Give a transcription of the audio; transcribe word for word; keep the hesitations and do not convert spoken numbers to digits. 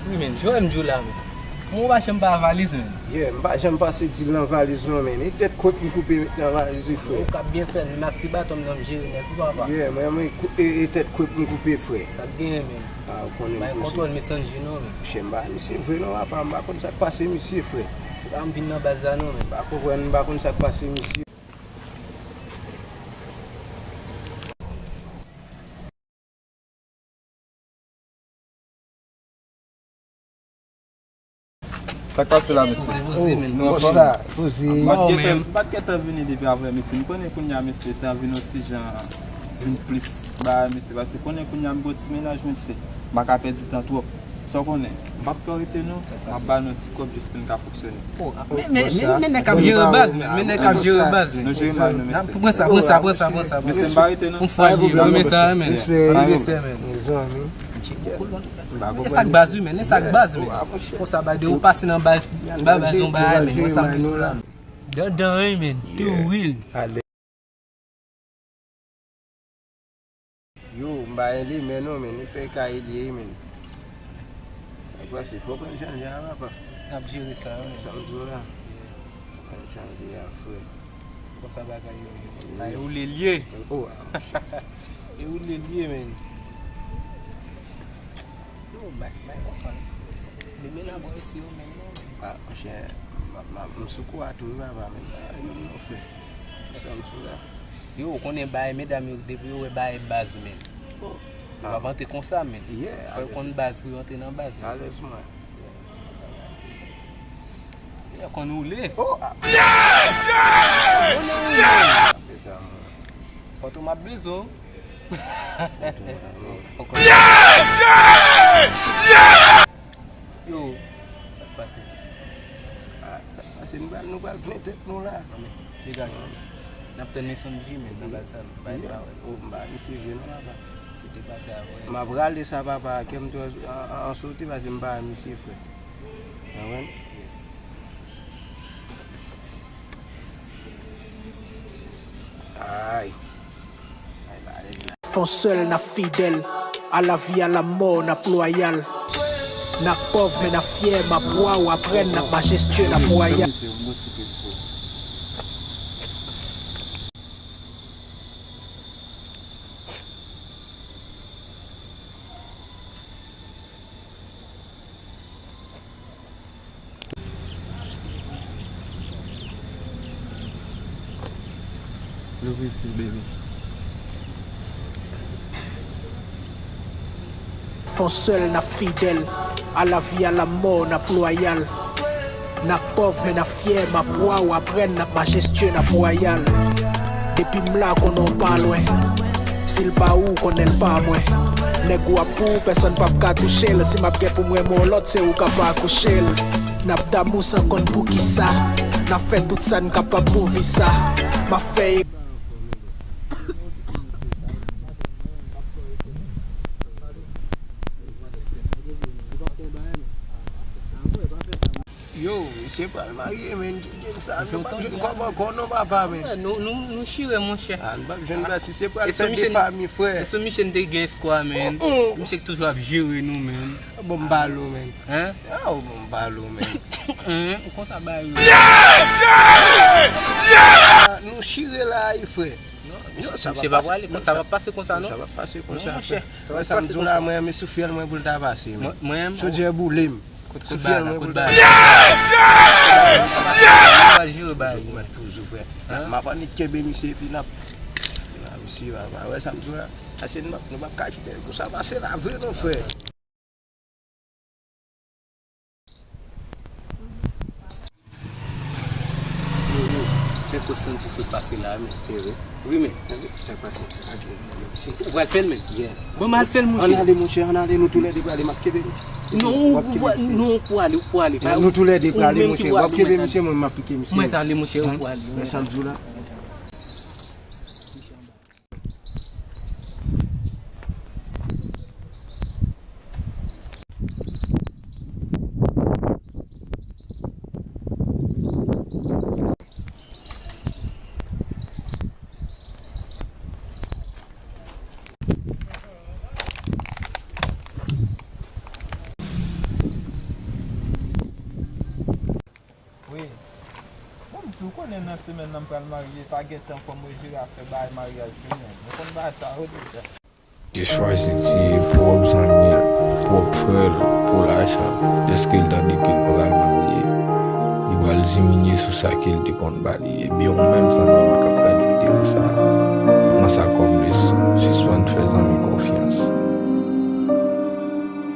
Wi, men, Joel, m di w la, men. Mwen, ou pa janm pa valiz, men. Yeah, m pa janm pase dil nan valiz, non, men. E tèt kwèp m koupe met nan valiz, wi, frè. Ou k ap byen fè l, menm ak ti baton m nan m jere nèg ou, papa. Yeah, mwen, mwen, kou- e, e tèt kwèp m koupe, frè. Sa k genyen, men? Ah, ou konnen m koze. Bay kontwòl, men, Sanji, non, men. Chè, m pa misye vre, non, papa. M pa konn sa k pase misye, frè. Se pa m vin nan baz la, non, men. M pa konprann, m pa konn sa k pase misye. Sa k pase la, mesye? Poze, poze, men. Nou anfòm? Poze. M pa t gentan, m pa t gentan vini depi avè, mesye. M konnen kounye a, mesye, tan vin yon ti jan, vin plis bagay, mesye. Paske konnen kounye a m gen yon ti mennaj, mesye. M pa ka pèdi tan twòp. Sa w konnen, m p ap twò rete non. M ap ba nou ti kòb jis pou n ka fonksyone. Oh, men, men, men, men nèg k ap jere baz, men, men nèg k ap jere baz, men. Nou jere mal, nou, mesye. Pran sa, pran sa, pran sa, pran sa. Mesye, m pa rete non. Yon fwa l ye, men sa, men. Respè, respè, men. Mezanmi. E sa k baz, wi, men, e sa k baz, men. Konsa, ba de ou pase nan baz, ba baz yon bagay, men. Mwen sa m vin la. Dandan, wi, men. Too real. Yo, m pa elemen non, men, li fè kay li ye, men. Sa k pase, fò pran chanje a, papa. N ap jere sa, wi, men. Sa m di w la. Pran chanje a, frè. Konsa bagay yo ye. Ay, ou lelye. Oh, ah. E ou lelye, men. Yo, bay, bay kontan. Demen nan bò isi yo menm non. Ah, monchè, m, m, m sou kou a tou wi, papa, men. Ah, yo, non, frè. Sa m sou la. Yo, ou konnen bagay medam yo, depi yo wè bagay baz, men. Oh. Yo p ap antre konsa, men. Yeah, fò yo konn baz pou yo antre nan baz, men. Alèz mwen. Yo konn woule. Oh, ah. Konnen woule. Fòto m ap bezwen w. Fòto m ap bezwen w. Yo, sa k pase? Ah, sa k pase, nou pral, nou pral plen tèt nou la. Non, men, degaje. N ap tann Mesonji, men, nan baz sa, bay pawòl. Oh, m pa misye vre non, papa. Se te pase avè. M ap rale sa, papa, kè m tou an, an, an sote, paske m pa misye, frè. Konprann? Yes. Ay. Fon sèl n ap fidèl, a lavi a lanmò n ap lwayal. N ap pòv men n ap fyè, m ap wa w aprann, n ap majestye, n ap wayal. Louvri sil, baby. Fon sèl n ap fidèl, a lavi a lanmò n ap lwayal. N ap pòv men n ap fyè, m ap wa w aprann, n ap majestye, n ap wayal. Depi m la konnen w pa lwen. Si l pa ou, konnen l pa mwen. Nèg ou ap pou ou, pèsonn p ap ka touche l. Si m ap gen pou m renmen yon lòt, se ou k ap akouche l. N ap damou san konn poukisa. N ap fè tout sa n kapab pou vi sa. M ap fè Yo, misye pral marye, men. Ki game sa? Nou p ap jwenn kòb ankò non, papa, men. Nou, nou, nou chire, monchè. Ah, nou p ap jwenn, si se pral fè de fanmi, frè. E sou misye n te gen espwa, men. Misye k toujou ap jere nou, men. Bon, m pale w, men. Hein? Ah, bon, m pale w, men. Hein? Ou konsa ba yo. Ah, nou chire la, wi, frè. Non, misye p ap prale konsa, sa p ap pase konsa, non. Sa p ap pase konsa, frè. Sa m di w la, mwen, men sou fyèl mwen pou l ta pase, men. Mwen, mwen, chodyè boule m. Sou fyèl mwen pou l ta pase. Toujou mèt, toujou, frè. M ap annik kenbe misye, epi n ap, misye, papa, wè sa m di w la. Pase nou p ap, nou p ap ka kite l konsa pase la vre, non, frè. Yo, yo, fè kò Santi sot pase la, men. Wi, men. Sa k pase? Ou pral fè l, men? Bon, m al fè l, monchè. Ann ale, monchè, ann ale, nou toulède prale, m ap kenbe misye. Non, ou pou ale, ou pou ale. Nou toulède prale, monchè. W ap kenbe misye, mwen, m ap pike misye. Mwen ale, monchè, ou pou ale. Wè sa m di w la? Si w konnen nan semèn nan m pral marye, pa gen tan fò m rejire afè bay maryaj yo menm. Nou konn bagay sa yo deja. Te chwazi tiye pwòp zanmi l, pwòp frè l pou lajan, dèske l tande ke l pral marye. Li pral diminye sou sa ke l te konn ba li. Ebyen, ou menm, zanmi